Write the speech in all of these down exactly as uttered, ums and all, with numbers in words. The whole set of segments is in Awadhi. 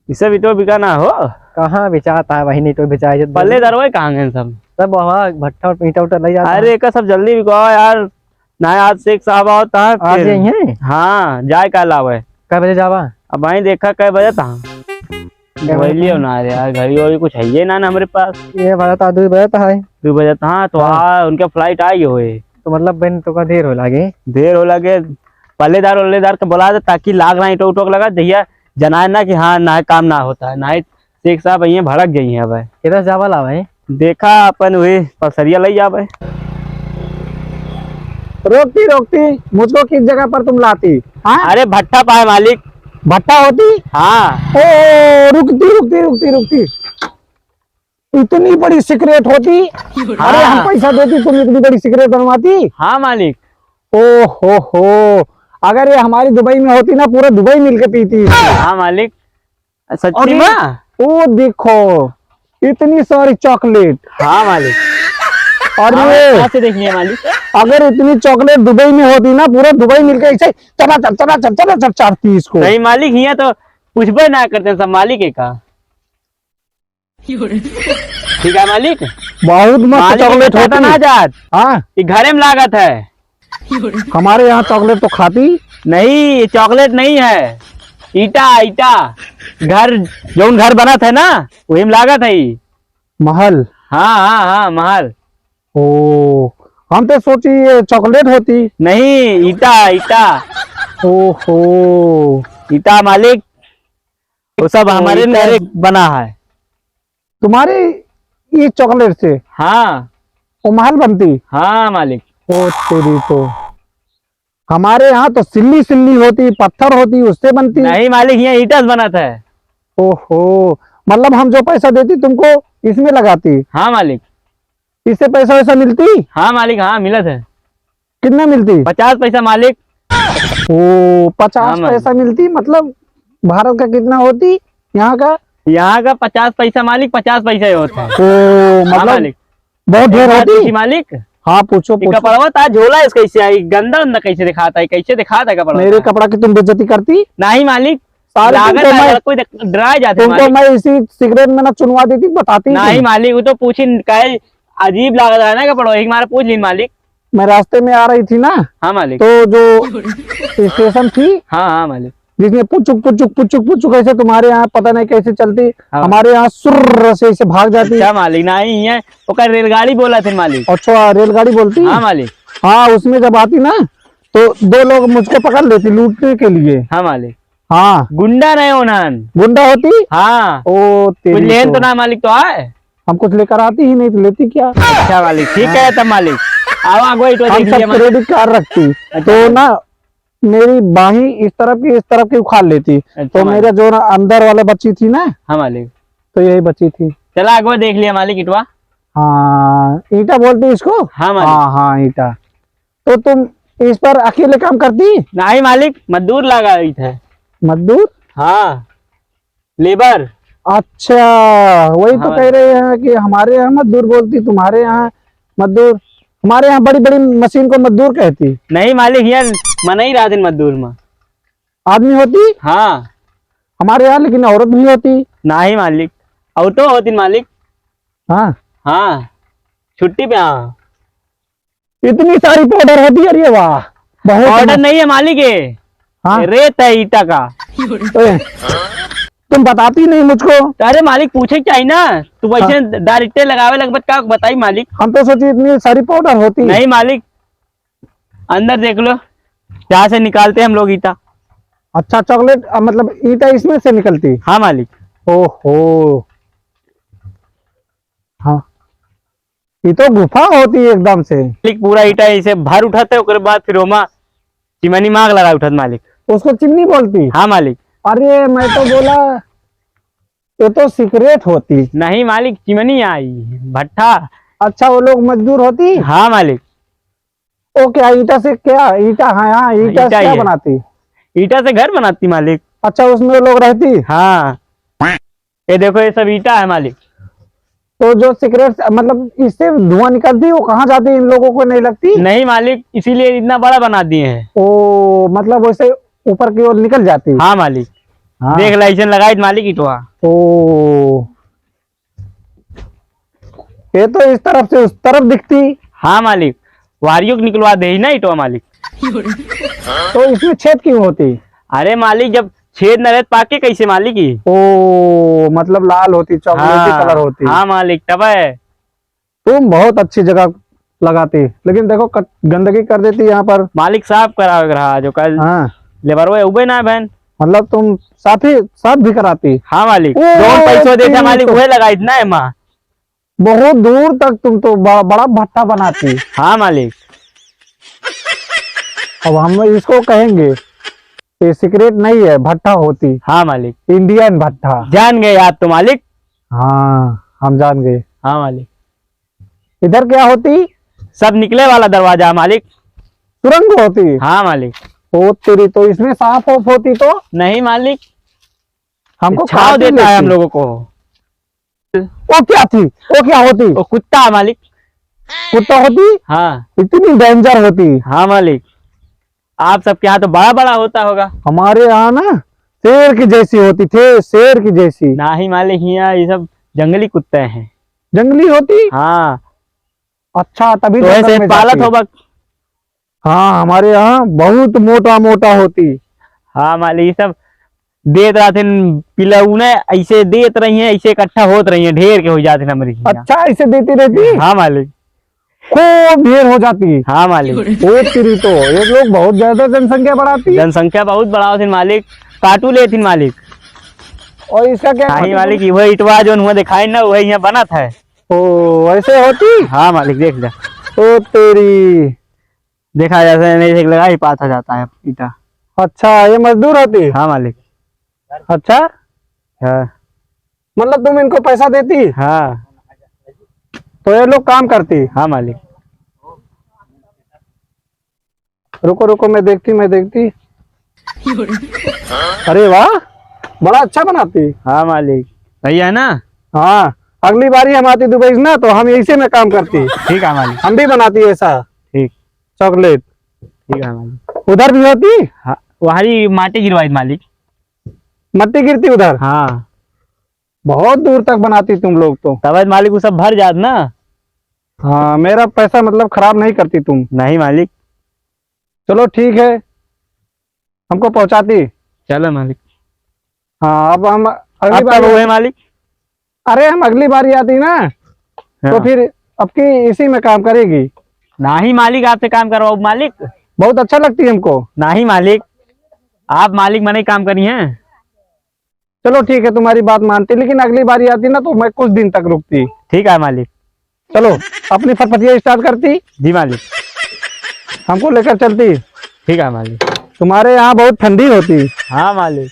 इसे भी तो बिका ना हो। कहाँ बेचाता है बहिनी, तो बेचाए जब पल्लेदार वही कहाँ गए सब? सब वहाँ भट्ठा और ईंटा उटा ले जाता अरे, है। एका सब जल्दी बिकवाओ यार, ना आज शेख साहब आओ ता आज फिर। यही है? हाँ, जाए का लावे। कै बजे जावा? अब वहीं देखा कै बजे ता। कै बजे मोबाइलियो ता? ना रे यार, घड़ी वड़ी कुछ है ये ना, ना हमरे पास। ये बजे ता, दो बजे ता है। दो बजे ता, हाँ, तो हाँ। हाँ, उनके flight आई हुए। तो मतलब बहन तो का देर हो लागे? देर हो लागे, पल्लेदार उल्लेदार के बुला दे, ताकि लाग ना ईंटो उटो के लगा, जहिया जनाए ना कि हाँ, ना काम ना होता है, ना ही शेख साहब ये भड़क गई हैं अब। किधर जावा ला भाई? देखा अपन वही पसरिया लई जावे। रोकती रोकती मुझको किस जगह पर तुम लाती? हाँ? अरे भट्ठा पाए मालिक। भट्ठा होती? हाँ। ओ, रुकती रुकती रुकती रुकती, इतनी बड़ी सिगरेट होती? हाँ। अरे हम पैसा देती, तुम इतनी बड़ी सिगरेट बनवाती? हाँ मालिक। ओ हो हो, अगर ये हमारी दुबई में होती ना, पूरा दुबई मिलके पीती। हाँ मालिक। सच्ची और ये, में? ओ देखो, इतनी सारी चॉकलेट। हाँ मालिक। और हाँ, ये यहाँ से देख लिया मालिक। अगर इतनी चॉकलेट दुबई में होती ना, पूरा दुबई मिलके ऐसे चला चल, चला चल, चला चल चाटती इसको। नहीं मालिक, यहाँ तो पूछबे ना करते सब मालिक है का। ठीक है मालिक। बहुत मस्त मालिक, चॉकलेट इतना होती ना है। जात। हाँ। ये घरे में लागत है। हमारे यहाँ चॉकलेट तो खाती। नहीं, ये चॉकलेट नहीं है, ईटा, ईटा। घर, जौन घर बनत है ना, वही में लागत है ई। महल। हाँ, हाँ, हाँ, महल। ओ, हम तो सोची ये चॉकलेट होती। नहीं, ईटा, ईटा। ओहो। ईटा मालिक, वो सब ओ, हमारे ईटा। मेरे बना है। तुम्हारे ये चॉकलेट से हाँ। वो महल बनती? हाँ मालिक। ओ तेरी तो, हमारे यहाँ तो सिल्ली सिल्ली होती, पत्थर होती, उससे बनती। नहीं मालिक, यहाँ ईटा से बनत है। ओहो, मतलब हम जो पैसा देती तुमको इसमें लगाती? हाँ मालिक। इससे पैसा वैसा मिलती? हाँ मालिक, हाँ मिलत है। कितना मिलती? पचास पैसा मालिक। ओ, पचास हाँ, मालिक। पैसा मिलती, मतलब भारत का कितना होती यहाँ का? यहाँ का पचास पैसा मालिक, पचास पैसा ही होता है। ओ, हाँ, मतलब मालिक। बहुत ढेर एक बात होती? पूछी मालिक? हाँ, पूछो, ये पूछो। कपड़वा ता झोला इस कैसे आई? गंदा उंदा कैसे दिखाता है? कैसे दिखाता है कपड़वा मेरे ता? कपड़ा की तुम बेइज्जती करती? नहीं मालिक, सारे लागत तुमको है, मैं, अगर कोई देख-, डराए जाते तुमको मालिक। मैं इसी सिगरेट में ना चुनवा देती, बताती नहीं नहीं। मालिक, वो तो पूछी, कहे अजीब लागत है ना कपड़वा, एक मारे पूछ लीन मालिक। मैं रास्ते में आ रही थी ना, हाँ मालिक। तो जो स्टेशन थी, हाँ, हाँ मालिक। जिसमें पुचुक, पुचुक, पुचुक, पुचुक ऐसे तुम्हारे यहाँ पता नहीं कैसे चलती, हाँ। हमारे यहाँ सुर्र से ऐसे भाग जाती। अच्छा मालिक, नहीं है, ओकर रेलगाड़ी बोला थे मालिक। अच्छा, रेलगाड़ी बोलती? हाँ मालिक। हाँ, उसमें जब आती ना, तो दो लोग मुझको पकड़ लेती लूटने के लिए। हाँ मालिक। हाँ। गुंडा नहीं होनन। गुंडा होती? हाँ। ओ, तेरी कुछ लेन तो। तो ना मालिक तो आए? हम कुछ लेकर आती ही नहीं, तो लेती क्या? अच्छा मालिक, ठीक हाँ। है तब मालिक। आवा, आगो, इटो हम देख सब लिया मालिक। क्रेडिट कार्ड रखती। अच्छा। तो ना, मेरी बाही इस तरफ की, इस तरफ की उखाड़ लेती। अच्छा तो मालिक। मेरा जो ना अंदर वाला बची थी ना, हाँ मालिक। तो यही बची थी। चला, आगो देख लिया मालिक, इटवा। हाँ, ईंटा बोलते इसको? हाँ मालिक। हाँ, हाँ, ईंटा। तो तुम इस पर अकेले काम करती? नहीं मालिक, मजदूर लगा रही थे। मजदूर? हाँ, लेबर। अच्छा, वही तो हाँ। कह रहे हैं कि हमारे यहाँ मजदूर बोलती, तुम्हारे यहाँ मजदूर। हमारे यहाँ बड़ी बड़ी मशीन को मजदूर कहती। नहीं मालिक, यहाँ मनई रहते मजदूर में। आदमी होती? हाँ। हमारे यहाँ लेकिन औरत भी होती। नहीं मालिक, औरतो होती मालिक। हाँ। हाँ, छुट्टी पे, हाँ। इतनी सारी पाउडर होती है, अरे वाह, बहुत पाउडर मस्त। नहीं है मालिक, ये हाँ? रेत है ईटा का। ए, तुम बताती नहीं मुझको। तो अरे मालिक, पूछे के चाहिए ना, तू वैसे हाँ। डायरेक्टे लगावे लगबत का बताई मालिक। हम तो सोची इतनी सारी पाउडर होती। नहीं मालिक, अंदर देख लो, यहाँ से निकालते हैं हम लोग ईटा। अच्छा, चॉकलेट, अ, मतलब ईटा इसमें से निकलती? हाँ मालिक। ओहो, हाँ, ये तो गुफा होती है एकदम से। मालिक, पूरा ईटा ऐसे भर उठाते, ओकरे बाद फिर ओमा चिमनी माग लगा उठत मालिक। उसको चिमनी बोलती? हाँ मालिक। अरे, मैं तो बोला ये तो सिगरेट होती। नहीं मालिक, चिमनी आई, भट्ठा। अच्छा, वो लोग मजदूर होती? हाँ मालिक। ओ, क्या ईंटा से, क्या ईंटा? हाँ, हाँ, हाँ, ईंटा से ईंटा ही क्या है। बनाती? ईंटा से घर बनाती मालिक। अच्छा, उसमें वो लोग रहती? हाँ। ये देखो, ये सब ईंटा है मालिक। तो जो सिगरेट, मतलब इससे धुआं निकलती, वो कहाँ जाती, इन लोगों को नहीं लगती? नहीं मालिक, इसीलिए इतना बड़ा बना दिए हैं। ओ, मतलब वैसे ऊपर की ओर निकल जाती? हाँ मालिक। हाँ। देख ला, ऐसे लगाई मालिक इटवा। ओ, ये तो इस तरफ से उस तरफ दिखती। हाँ मालिक, वारियो के निकलवा दे ही ना इटवा मालिक। तो इसमें छेद क्यों होती? अरे मालिक, जब छेद न रहे तो पाके कैसे मालिक ही? ओ, मतलब लाल होती, चॉकलेटी हाँ, कलर होती। हाँ मालिक, तबे। तुम बहुत अच्छी जगह लगाती, लेकिन देखो कच-, गंदगी कर देती यहाँ पर। मालिक साफ करावे के रहा, जो कल हाँ। लेबरवे उबे ना बहन। मतलब तुम साफ ही, साफ भी कराती? हाँ मालिक, ओ, जौन पैसो देता तेरी मालिक, तो वही लगाई ना एमा। बहुत दूर तक तुम तो ब-, बड़ा भट्ठा बनाती। हाँ मालिक। अब हम इसको कहेंगे, ये सिगरेट नहीं है, भट्ठा होती। हाँ मालिक। इंडियन भट्ठा। जान गए आप तो मालिक। हाँ, हम जान गए। हाँ मालिक। इधर क्या होती? सब निकले वाला दरवाजा मालिक। सुरंग होती? हाँ मालिक। ओ तेरी, तो इसमें सांप वाप होती तो? नहीं मालिक। हमको छाव खाती देता है हम लेती। लोगों को। वो क्या थी? वो क्या होती? वो कुत्ता है मालिक। कुत्ता होती? हाँ। इतनी डेंजर होती? हाँ मालिक। आप सबके यहाँ तो बड़ा बड़ा होता होगा। हमारे यहाँ ना शेर की जैसी होती थी, शेर की जैसी। नहीं मालिक, यहाँ ये सब जंगली कुत्ते हैं। जंगली होती? हाँ। अच्छा, तभी तो जंगल ऐसे में पालत जाती। होबा। हाँ, हमारे यहाँ बहुत मोटा मोटा होती। हाँ मालिक, ये सब देत रहते हैं, पिलौने ऐसे देत रही हैं, ऐसे इकट्ठा होत रही हैं, ढेर के हो जाते हैं हमारे यहाँ। अच्छा, ऐसे देती रहती? हाँ मालिक। खूब ढेर हो जाती। हाँ मालिक। ओ तेरी तो, ये लोग बहुत ज्यादा जनसंख्या बढ़ाती। जनसंख्या बहुत बढ़ावत हैं मालिक, काटू लेत हैं मालिक। और इसका क्या नहीं खाती मालिक, तुम? वही इटवा जो हुआ दिखाई ना, वही यहाँ बनत है। ओ, ऐसे होती? हाँ मालिक, देख ले। ओ तेरी। देखा जैसे नहीं देख लगा ही पाथा जाता है ईटा। अच्छा, ये मजदूर होती? हाँ मालिक। अच्छा? हाँ। मतलब तुम इनको पैसा देती? हाँ। तो ये लोग काम करती? हाँ मालिक। रुको, रुको, मैं देखती, मैं देखती। अरे वाह, बड़ा अच्छा बनाती। हाँ मालिक, सही है ना? हाँ, अगली बारी हम आती दुबई से ना, तो हम इसी में काम करती। ठीक है मालिक। हम भी बनाती ऐसा। ठीक। चॉकलेट। ठीक है मालिक। उधर भी होती? हाँ, वहारी माटी गिरवाई मालिक। मट्टी गिरती उधर? हाँ। बहुत दूर तक बनाती तुम लोग तो। तब मालिक वो सब भर जात ना। हाँ, मेरा पैसा मतलब खराब नहीं करती तुम। नहीं मालिक। चलो ठीक है, हमको पहुँचाती। चलो मालिक। हाँ, अब हम अगली अब बार कब हुए मालिक? अरे, हम अगली बार आती ना, तो हाँ। फिर अब की इसी में काम करेगी। नहीं मालिक, आपसे काम करवाओ मालिक। बहुत अच्छा लगती है हमको। नहीं मालिक, आप मालिक मने काम करी हैं। चलो ठीक है, तुम्हारी बात मानती, लेकिन अगली बार आती ना तो मैं कुछ दिन तक रुकती। ठीक है मालिक। चलो, अपनी फटफटिया स्टार्ट करती। जी मालिक। हमको लेकर चलती। ठीक है मालिक। तुम्हारे यहाँ बहुत ठंडी होती। हाँ मालिक।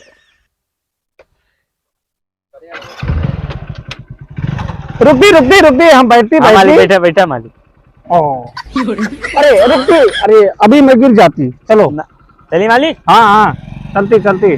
रुकती, रुकती, रुकती, हम बैठती, हाँ मालिक, बैठती। बैठा, बैठा मालिक। ओ। अरे रुकती, अरे अभी मैं गिर जाती। चलो। ना, चली मालिक। हाँ, हाँ, चलती, चलती।